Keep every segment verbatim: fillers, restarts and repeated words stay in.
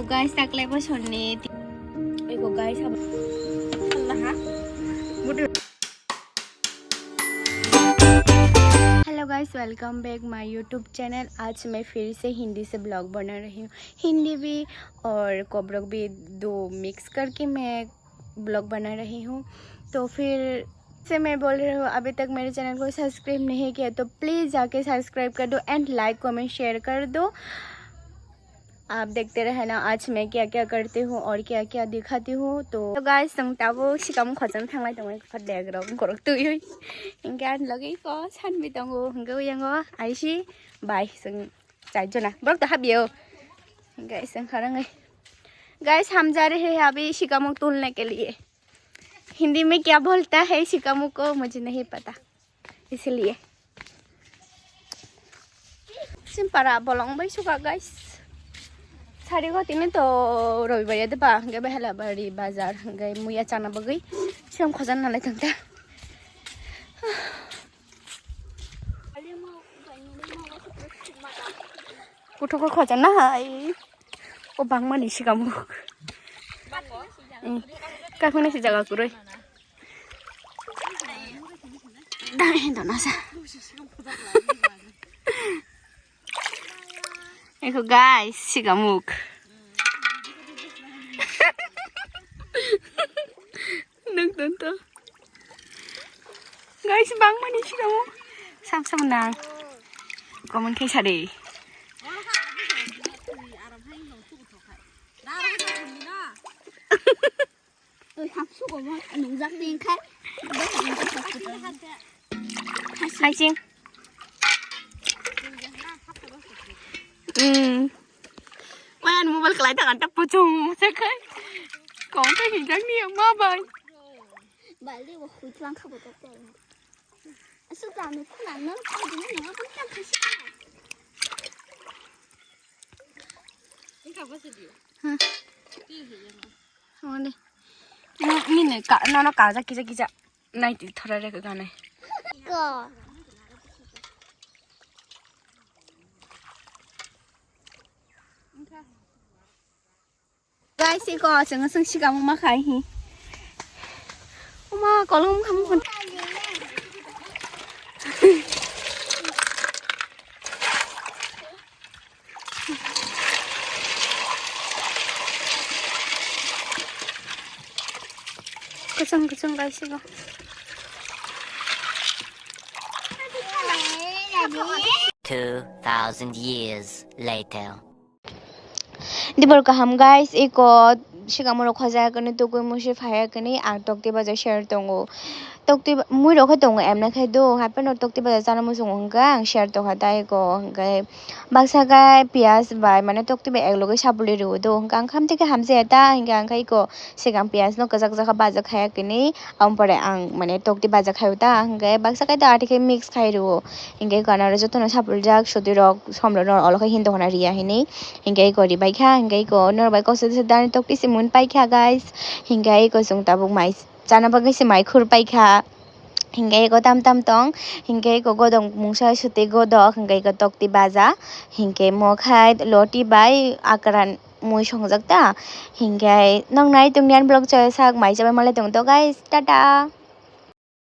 Guys, taklai bosor ni. Ego guys, habo. Allah ha. Hello guys, welcome back my YouTube channel। आज मैं फिर से हिंदी से ब्लॉग बना रही हूँ। हिंदी भी और कोबरक भी दो मिक्स करके मैं ब्लॉग बना रही हूँ। तो फिर से मैं बोल रही हूँ, अभी तक मेरे चैनल को सब्सक्राइब नहीं किया तो प्लीज़ जाके सब्सक्राइब कर दो एंड लाइक कमेंट शेयर कर दो। आप देखते रहे ना आज मैं क्या क्या करती हूँ और क्या क्या दिखाती हूँ। तो, तो गाइस, जों tabuk sikamo khojang thanglai tongo, kha dek rok gorok twi. Hingke ani loge iko Sanbi tongo, hingke uyango Aisi bai, chwng char jona. Borok to habio. Hingke chwng kharangwi. Guys, हम जा रहे हैं अभी सिकामोक तोड़ने के लिए। हिंदी में क्या बोलता है सिकामोक को, मुझे नहीं पता। Isiliye. Simpara bolong bai suka, guys. Sari go tini to robibar ya de ba, hingke ba Helabari bazar, hingke muya chana bagwi. Siam khojan nalai tangta. Kuthoko khojan na hai. O bangmani sikamuk. Kakhwna si jaga kwrwi. Dai dona sa. Eko guys, sikamuk. Nang tonto. Guys, bangmani sikamuk. Sam sam nang. Comment khe sadi. Twi hapsugo mo nungjak ni khai. Haising. Hmm. Mayan mobile kalai ta anta puchung sekai. Kong ta hijak ni ma bai. Bali wo khuitlang kha botok ta. Asuk ta ni khuna no kha dini no kan ta khasi. Ni ka basa di. Hmm. Ti hi ya. Nini ka nono kaja kisa kisa naiti thora re gane. Ko. Guys, iko chwng chwng sikamo ma khai hi. Uma kolom kham khun. Kuchung kuchung kaisigo. Two thousand years later. Dibor kaham guys, iko sikamoro khojak kani tugui musi phaya kani ang tokti baja share tongo. Tokti ba-, mui rok khe tongo emna khe do, hapheno tokti baja chana muchungo hwnkha ang share tongkha tei ko hwnkhe baksa khe piyaj bai mane tokti bai ek loge sabuli rwo do hwnkha ang khamtwi khe hamjaya ta hwnkhe ang khe iko swkang piyaj no kwchak kwchak khe baja khaya kini aboni pore ang mane tokti baja khaio ta hwnkhe baksa khe ta atwi khe mix khai rwo hwnkhe iko ano jotono sapuljak sotwi rok somrok no olo khe hin tongkhana riya hinwi hwnkhe iko ribai kha hwnkhe iko norok bai kosoi se dani tokti se mun pai kha guys hwnkhe iko chwng tabuk mai. Chana bagwi se mai khur paikha. Hinkhe eko tam tam tong, hinkhe eko godok mungsa sotwi godok, hinkhe eko tokti baja, hinkhe mo khai loti bai akran mui songjak ta, hinkhe noknai tongni ani vlog chaya sak mai chabai malai tong to guys, tata.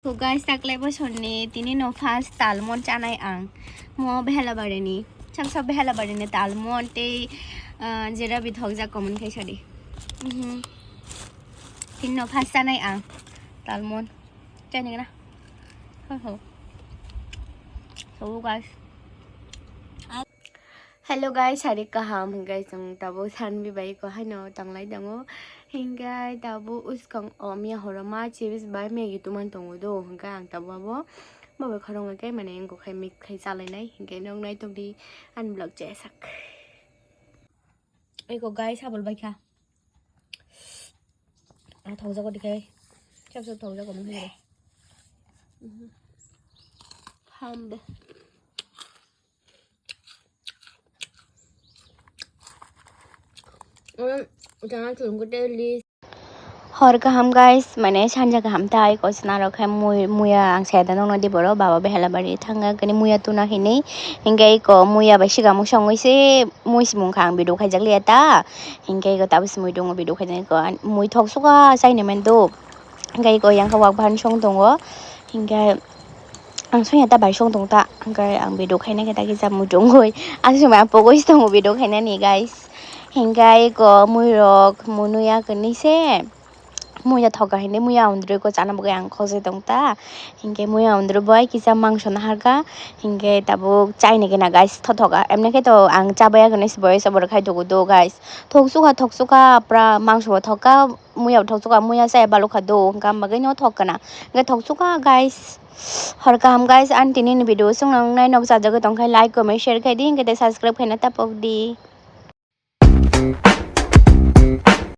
So guys, taklai bosor ni tini no first talmon chanai ang. Mo Behela Bari ni, sam sam Behela Bari ni talmon tei, ah, jera bi thokjak comment khai sadi. Mhm. Tini no first chanai ang talmon. Chani na. Ho ho. So guys. Hello guys, hari kaham, hingkai chwng tabuk Sanbi bai ko haino tanglai dango. Hingkai tabuk uskang o miya horo ma chips bai Maggi tuman tongo do, hingkai ang tabuk abo babai khorang kai mane engko khai mix khai chalai nai, hingkai nok nai tokdi ani vlog chesak. Eko guys, habol bai kha. Ah, thokjago dikhai. Chap chap thokjago mui hino. Mhm. Ham de. Oro jana chulungkhe tei lis. Hor kaham guys, mane sanja kaham tai ko sna rok khai mui-, muya ang seda nokno di boro baba behela bari thanga kani muya tuna hini, hingke ko muya bai siga mui songwi se mui simung kha ang video khaijak liya ta, hingke ko tabuk se mui dungo video khaijak ko mui thok suka chaini mendo, hingke ko yang kha wak bahan song tongo, hingke ang sonya ta bai song tong ta, hingke ang video khaina khe ta kisa mui dungoi, ang sonya pogoi tongo video khainani guys, hingke ko mui rok mui nuya kani se. Muya thoka hini muya undrwi ko chana bagwi ang khojai tong ta. Hinkhe muya undrwi bai kisa mangso naharkha. Hinkhe tabuk chaini gana guys thothoka. Emni khe to ang chabaya gwnwi se boyes over khai tugu do guys. Thok sukha thok sukha pura mangso bo thokha muya bo thok sukha muya chaya balukha do hwnkha am bagwi no thok kana. Hinkhe thok sukha guys. Hor kaham guys ani tini ni video chwng nang nai nok chajagwi tongkhe like comment share khai di hinkhe tei subscribe khaina tapok di.